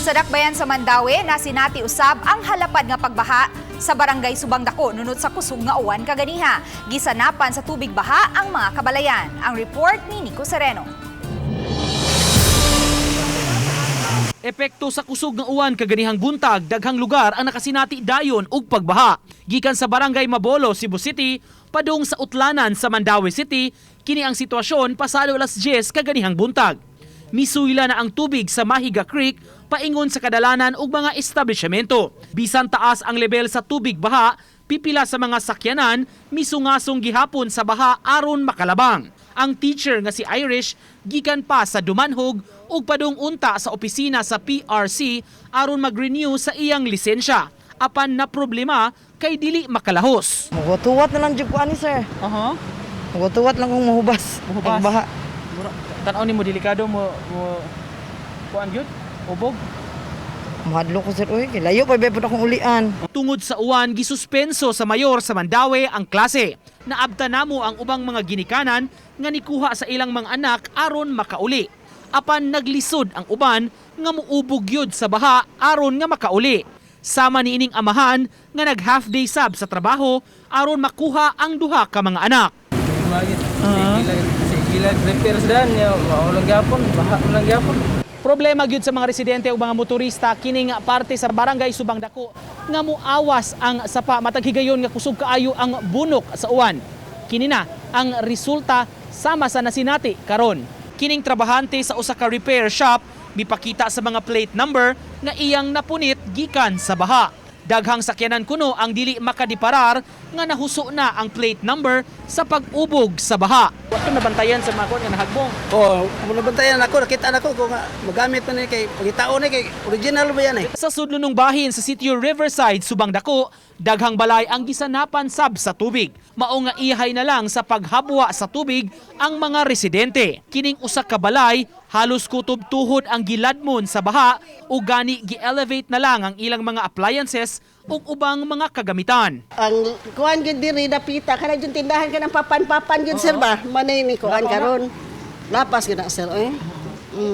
Sa dakbayan sa Mandaue, nasinati usab ang halapad nga pagbaha sa barangay Subangdaku nunot sa kusog nga uwan kaganiha. Gisanapan sa tubig baha ang mga kabalayan. Ang report ni Nico Sereno. Epekto sa kusog nga uwan kaganihang buntag, daghang lugar ang nakasinati dayon og pagbaha. Gikan sa barangay Mabolo, Cebu City, padung sa Utlanan sa Mandaue City, kini ang sitwasyon pasado alas 10 kaganihang buntag. Misuyla na ang tubig sa Mahiga Creek paingon sa kadalanan ug mga establishmento. Bisan taas ang level sa tubig baha, pipila sa mga sakyanan misungasong gihapon sa baha aron makalabang. Ang teacher nga si Irish gikan pa sa Dumanhog ug padung unta sa opisina sa PRC aron mag-renew sa iyang lisensya. Apan na problema kay dili makalahos. Mutuwat na lang jud ko ani, sir. Mutuwat lang kung mahubas. Mahubas. Ang baha. Tan-aw nimo, delikado mo kuan gyud, ubog. Mahadlok ko, sir, uy, kay layo pa ba akong ulian. Tungod sa uwan, gisuspenso sa mayor sa Mandaue ang klase. Naabta namo ang ubang mga ginikanan nga nikuha sa ilang mga anak aron makauli. Apan naglisod ang uban nga muubog yun sa baha aron nga makauli. Sama ni ining amahan nga nag half day sab sa trabaho aron makuha ang duha ka mga anak. Sige lang, repairs dan, ya, maulang gyapon, baha ulang gyapon. Problema gyud sa mga residente ug mga motorista kining parte sa barangay Subangdaku nga muawas ang sapa matag higayon nga kusog kaayo ang bunok sa uwan. Kini na ang resulta sama sa nasinati karon. Kining trabahante sa usa ka repair shop mipakita sa mga plate number nga iyang napunit gikan sa baha. Daghang sakyanan kuno ang dili makadiparar nga nahuso na ang plate number sa pag-ubog sa baha. Wato nabantayan sa mga kuwan nga nahagbong. Oh, nabantayan ako, nakita na ko kung magamit man ni kay pagitao ni kay original ba yan eh. Sa sudlonong bahin sa Sitio Riverside, Subangdaku, daghang balay ang gisanapan sab sa tubig. Mao nga ihay na lang sa paghabwa sa tubig ang mga residente. Kining usa ka balay, halos kutob tuhod ang giladmon sa baha ug gani gi-elevate na lang ang ilang mga appliances ug ubang mga kagamitan. Ang kuan gyud diri dapita kana jud tindahan ka ng papan-papan gyud, sir, ba manay ni kuan karon lapas gyud na, sir, eh.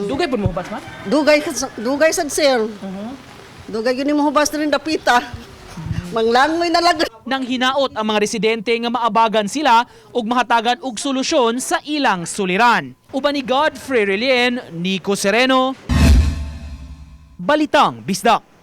Dugay pud mo hubas, ma? Dugay dugay sad, sir. Dugay gyud nimo hubas diri dapita, manglangoy na lang. Nang hinaot ang mga residente nga maabagan sila ug mahatagan og solusyon sa ilang suliran. Uban ni Godfrey Relien, Nico Sereno, Balitang Bisdak.